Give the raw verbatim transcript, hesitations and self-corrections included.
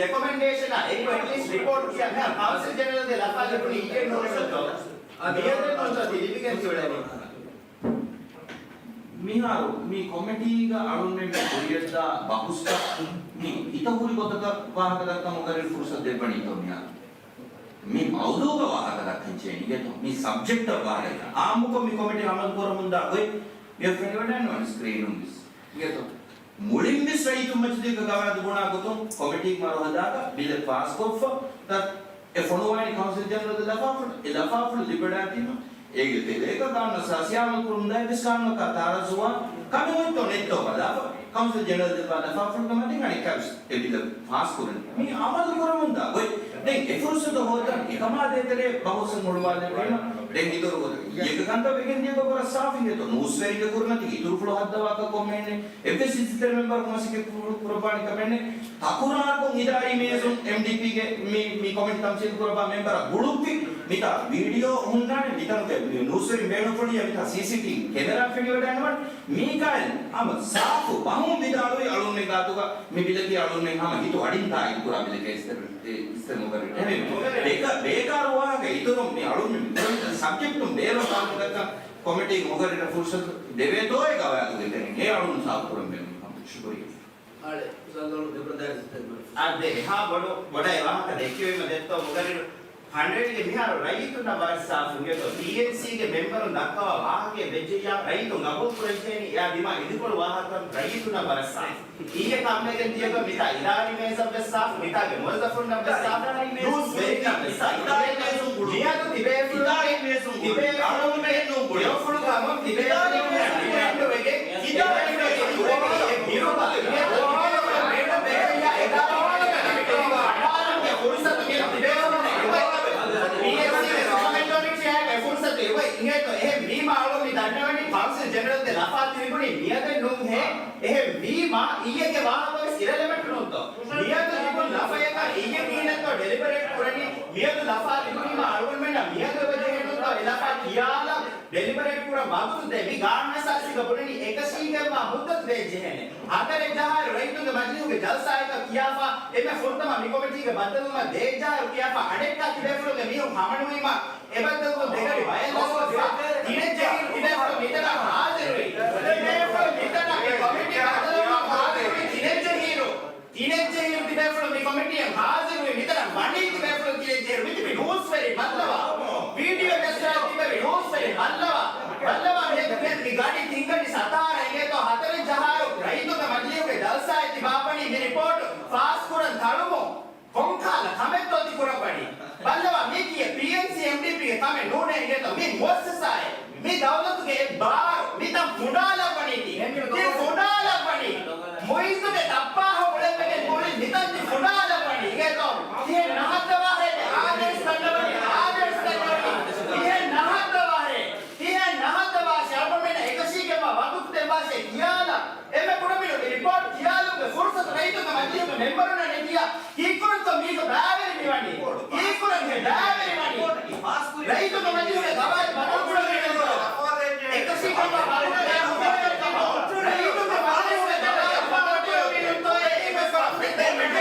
ރެކޮމެންޑޭޝަނާ އެއްކޮށް އެޓްލީސްޓް ރިޕޯޓް ކިޔާ ކައުންސިލް ޖެނެރަލްގެ ލަފާ ލިބުނީ އިންޓެންޑް ނޫންތޯ؟ މިއަދު ނޫންތޯ ތި ލިބިގެން ތިއުޅެނީ؟ މިހާރު މި ކޮމިޓީގަ އަޅުންމެން މި ކުރިޔަށްދާ ބަހުސްތައް މި ހިތަށް ހުރި ގޮތަކަށް ވާހަކަ ދައްކަން މުގައްރިރު ފުރުސަތު ދެއްވަނީތޯ މިހާރު؟ މި މައުޟޫގަ ވާހަކަ ދައްކަން ޖެހޭނީ އިނގޭތޯ؟ މި ސަބްޖެކްޓަށް ވާހަކަ ދައްކަން. އާއްމުކޮށް މި ކޮމިޓީ އަމަލު ކުރަމުންދާ ގޮތް މިއޮތް ފެނިވަޑައިގަންނަވާނެ ސްކްރީނުން ވެސް އިނގޭތޯ؟ މުޅިން ވެސް ރައްޔިތުން މަޖިލީހުގަ ގަވާއިދު ބުނާ ގޮތުން ކޮމިޓީ މަރުހަލާގަ ބިލެއް ފާސްކޮށްފަ، އެ ފޮނުވާނީ ކައުންސިލް ޖެނެރަލްގެ ލަފާފުޅު، އެ ލަފާފުޅު ލިބިވަޑައިގަތީމަ، އޭގެ ތެރޭގަ ގާނޫނުއަށް އަސާސީ އަމަލު ކުރުމުންދާ އެއްވެސް ގާނޫނަކާ ތާރައްޒުވާ ކަމެއް އޮތްތޯ ނެތްތޯ ބަލާފަ، ކައުންސިލް ޖެނެރަލް ދެއްވާ ލަފާފުޅުގެ މަތިން އަނެއްކާވެސް އެ ބިލަށް ފާސް ކުރަނީ. މި އަމަލު ކުރަމުންދާ ގޮތް. ދެން އެ ފުރުސަތު ހޯދަން އެކަމާ ދޭތެރޭ ބަހުސް ހުޅުވާލެއްވީމަ، ދެން އިތުރު ގޮތަށް އިއްޔެގެ ކަންތައް ވެގެން ދިޔަ ގޮތަށް ސާފު އިނގޭތޯ؟ ނޫސްވެރިންގެ ކުރިމަތީގެ އިތުރުފުޅު ހައްދަވާކަށް ކޮންމެހެން އެއްވެސް އިއްޒަތްތެރި މެމްބަރަކު މަސައްކަތް ކުރު-، ކުރައްވާނެ ކަމެއް ނެތް. ތަކުރާރުކޮށް އިދާރީ މޭޒުން އެމްޑީޕީގެ މި، މި ކޮމިޓީ ތަމްސީލް ކުރައްވާ މެމްބަރާ ގުޅުއްވި، މިތާ ވީޑިއޯ ހުންނާނެ، މިތަނުގެ މި ނޫސްވެރިން ބޭނުންފުޅިއްޔާ މިތާ ސީސީޓީވީ ކެމެރާ ފެނިވަޑައިގަންނަވާނެ. މީކާއިލް ހަމަ ސާފު ބަހުން ވިދާޅުވި އަޅުންމެން ގާތުގަ މި ބިލަކީ އަޅުންމެން ހަމަ ހިތު އަޑިން ތާއީދު ކުރާ ބިލެކޭ އިސްތެ-، އިސްތެ މުގައްރި. އެހެންވެ، ބޭކާ-، ބޭކާރު ވާހަކަ އިތުރުން މި އަޅުންމެން މި ކުރެވިދާ ސަބްޖެކްޓުން ބޭރުން ކަމުގަ ކޮމިޓީ މުގައްރިރަށް ފުރުސަތު ދެވޭތޯ އެ ގަވާއިދުގެ ތެރެއިން އެ އަޅުން ސާފު ކުރަން ބޭނުން ކަމަށް. ޝުކުރިއްޔާ. އާދެ، އެހާ ބޮޑު، ބޮޑަށް ވާހަކަ ދެއްކެވީމަ ދެއްތޯ މުގައްރިރު ހަންޑްރެޑްގެ މިހާރު ރައްޔިތުންނަށް ވަރަށް ސާފު އިނގޭތޯ. ޓީއެންސީގެ މެމްބަރުން ދައްކަވާ ވާހަކައެއް ވެއްޖެއްޔާ ރައްޔިތުން ގަބޫލު ކުރަންޖެހޭނީ އެއާ ދިމާ އިދިކޮޅު ވާހަކަ ރައްޔިތުންނަށް ވަރަށް ސާފު. އިއްޔެ ކަންވެގެން ދިޔަގޮތް މިތާ އިދާރީ މޭޒަށްވެސް ސާފު، މިތާގެ މުވައްޒަފުންނަށްވެސް ސާފު، ނޫސްވެރިންނަށްވެސް ސާފު. މިއަދު ތިބޭފުޅުން، ތިބޭފުޅުން ދެއޮފުޅު ކަމުން ތިބޭފުޅުން ވެގެން އިދާރީ މޭޒުގެ ބިރުގަ ފުރުސަތު މި ތިބޭފުޅުން އެބަ ޕީއެސްސީގެ ސުޕަރ މެޖޯރިޓީއާއެކު އެ ފުރުސަތު އެބަ އިނގޭތޯ. އެހެން ވީމާ އަޅުން މި ދަންނަވަނީ ކައުންސިލް ޖެނެރަލްގެ ލަފާ ތިބުނީ މިއަދެއް ނޫންހޭ. އެހެން ވީމާ އިއްޔެގެ ވާހަކަވެސް އިރެލެވެންޓް ނޫންތޯ؟ މިއަދު ލިބުނު ލަފަޔަކަށް އިއްޔެ މީހުންނެއްތޯ ޑެލިބަރޭޓް ކުރަނީ؟ މިއަދު ލަފާ ލިބުނީމާ އަޅުގަނޑުމެންނަށް މިއަދު އެބަ ޖެހޭނޫންތޯ އެ ލަފާ ކިޔާލަން؟ ޑެލިބަރޭޓް ކުރަން ވަގުތު ދޭ. މި ގާނޫނު އަސާސީގަ ބުނަނީ އެކަށީގެންވާ މުއްދަތު ދޭން ޖެހޭނެ. ހަތަރެއް ޖަހާއިރު ރައްޔިތުންގެ މަޖިލީހުގެ ޖަލްސާއަކަށް ކިޔާފަ، އެންމެ ފުރަތަމަ މި ކޮމިޓީގެ ބައްދަލުވުމަށް ދޭއްޖަހާއިރު ކިޔާފަ، އަނެއްކާ ތިބޭފުޅުންގެ މީހުން ހަމަނުވީމަ، އެބައްދަލުވުން ދެގަޑި ބައެއް ލަސްކޮށްފަ. ތިނެއްޖެހި ތިބޭފުޅުން މިތަނަށް ހާޒިރުވި. ތިބޭފުޅުން މިތަނަށް މި ކޮމިޓީ ބައްދަލުވުމަށް ހާޒިރުވި ތިނެއްޖެހިއިރު. ތިނެއްޖެހިއިރު ތިބޭފުޅުން މި ކޮމިޓީއަށް ހާޒިރުވި މިތަނަށް ވަނީ ތިބޭފުޅުން ތިނެއްޖެހިއިރު. މިތިބި ނޫސްވެރި ބައްލަވާ. ވީޑިއޯ ޖައްސާ ތިބެވި ނޫސްވެރި ބައްލަވާ. ބައްލަވާ މިއަދު މި ގަޑި ތިންގަޑި ސަތާރަ އިނގޭތޯ ހަތަރެއް ޖަހާއިރު ރައްޔިތުންގެ މަޖިލީހުގެ ޖަލްސާއެއް ތިބާފަނީ މި ރިޕޯޓް ފާސްކުރަން ތަޅުމުން. ކޮންކަހަލަ ކަމެއްތޯ ތި ކުރައްވަނީ؟ ބައްލަވާ، މީކީ ޕީއެންސީ އެމްޑީޕީގެ ކަމެއް ނޫނޭ އިނގޭތޯ. މީ މުއައްސަސާއެއް. މި ދައުލަތުގެ އެއް ބާރު. މިތަން ފުނޑާލައްވަނީ ތި. ތި ފުނޑާލައްވަނީ. މުއިއްޒުގެ ތައްޕާހަ އުޅެންވެގެން މުޅިން މިތަން ތި ފުނޑާލައްވަނީ އިނގޭތޯ. ތިހެން ނަހައްދަވާހޭ. އާދޭސް ދަންނަވަނީ. އާދޭސް ދަންނަވަނީ. ތިހެން ނަހައްދަވާހޭ. ތިހެން ނަހައްދަވާށޭ. އަޅުގަނޑުމެންނަށް އެކަށީގެންވާ ވަގުތު ދެއްވާށޭ ކިޔާލަން. އެންމެ ކުޑަމިނުން މި ރިޕޯޓް ކިޔާލުމުގެ ފުރުސަތު ރައްޔިތުންގެ މަޖިލީހުގެ މެމްބަރުންނަށް ނެތިއްޔާ، ކީއްކުރަންތޯ މީގަ ބައިވެރި މިވަނީ؟ ކީއްކުރަން މި ބައިވެރި ވަނީ؟ ރައްޔިތުންގެ މަޖިލީހުގެ ގަވާއިދު ބަދަލުކުރަން ނެތްތޯ؟ އެކަށީގެންވާ ވަގުތު ދޭން ކުރަންތޯ؟ ރައްޔިތުންގެ މަޖިލީހުގެ ގަވާއިދު ބަދަލުކުރަން ނެތްތޯ؟ އެއީ ވެސް ވަގުތެއް ދޭން ނެތް.